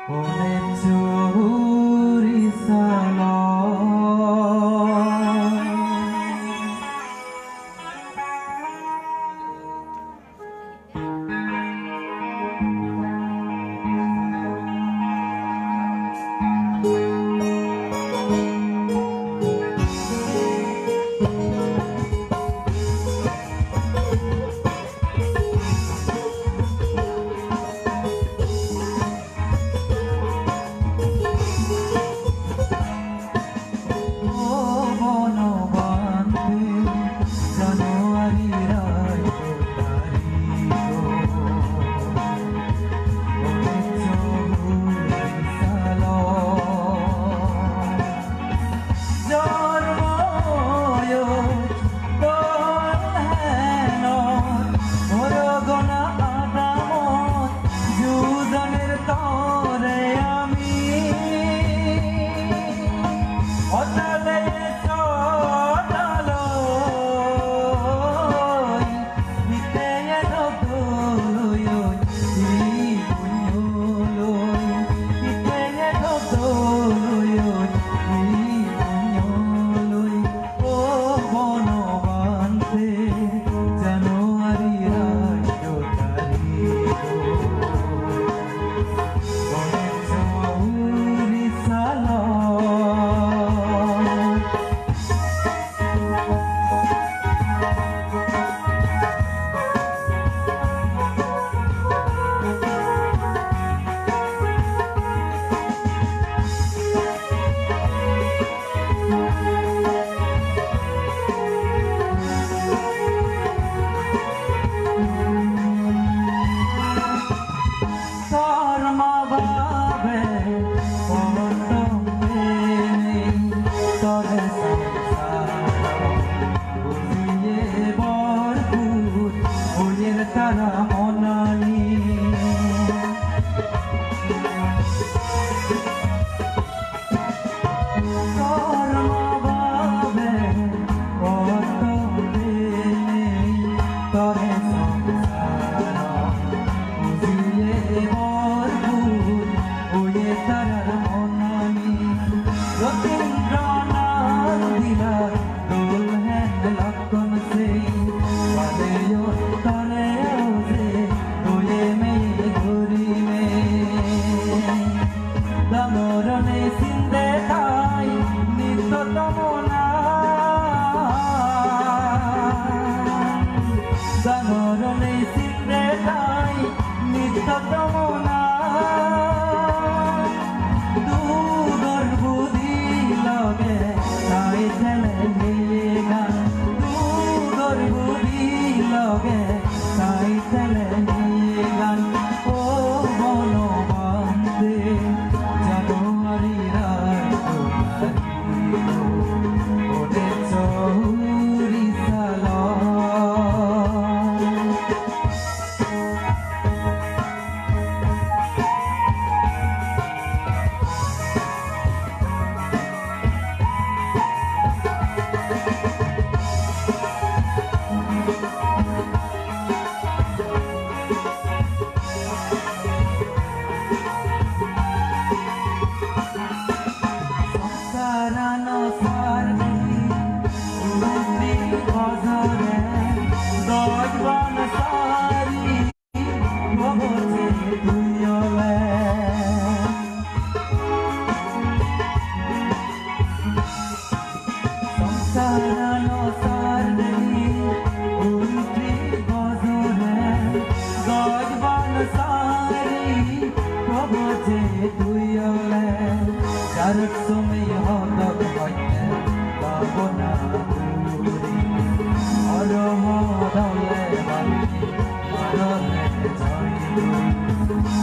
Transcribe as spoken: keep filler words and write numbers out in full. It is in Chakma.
Onek churi salo. Tor ma babe, tor tongte nei, tore songsaro bujiye borpur, oyer tara monani. Tor ma babe, otto dini tore songsaro bujiye borpur, oye tarar monani. Jotindro nang dila dol hen lokkon sei, badeyo tore oje doye meye gurinei. Dangorone sinde thai nitto tomona. Dangorone sinde thai nitto tomona. Dugor budi loge thai thele heye gan. Dugor budi loge thai thele heye gan. O bono bhante, January ra tomari, ode chori salo. Sangsarano sardi, undi bojore, doj ban sari, oboje tui ole. Songsarano sardi, undi bojore, doj ban sari, oboje tui ole. Jarot sumi hodok hoite, babona guri, oroho dole bani, orole joi guri.